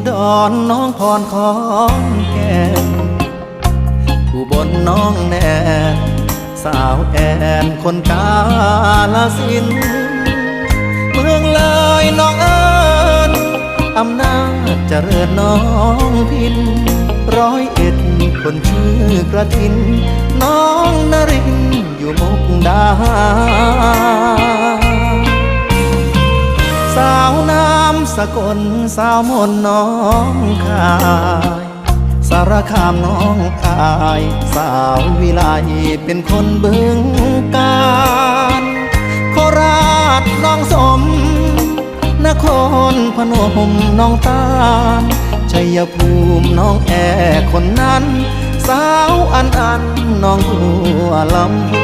ດອນນ້ອງພອນຂອນແກ່ນ ອຸບົນນ້ອງແໜ້ນ ສາວແອນຄົນກາລະສິນ ເມືອງເລີຍນ້ອງເອີ້ນ ອຳນາດຈະເລີນນ້ອງພິນ ຮ້ອຍເອັດຄົນຊື່ກະຖິນ ນ້ອງນະລິນ ຢູ່ມຸກດາຫານ ສາວນາມສະກົນ ສາວມົນນ້ອງຄາຍ ສາລະຄາມນ້ອງອາຍ ສາວວິໄລເປັນຄົນບຶງການ ໂຄລາດນ້ອງສົມ ນະຄອນພະນົມນ້ອງຕານ ໄຊຍະພູມນ້ອງແອຄົນນັ້ນ ສາວອັນອັນນ້ອງບົວລຳພູ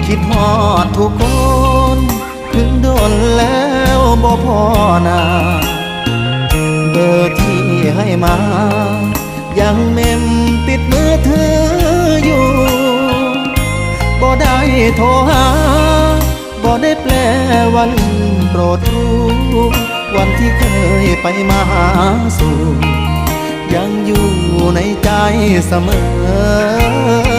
ຄິດຮອດທຸກຄົນ ເຖິງດົນແລ້ວບໍ່ພໍໜ້າ ເບີທີ່ໃຫ້ມາ ຍັງເມັມຕິດມືຖືຢູ່ ບໍ່ໄດ້ໂທຫາ ບໍ່ໄດ້ແປວ່າລືມໂປດຮູ້ ວັນທີ່ເຄີຍໄປມາຫາສູ່ ຍັງຢູ່ໃນໃຈສະເໝີ.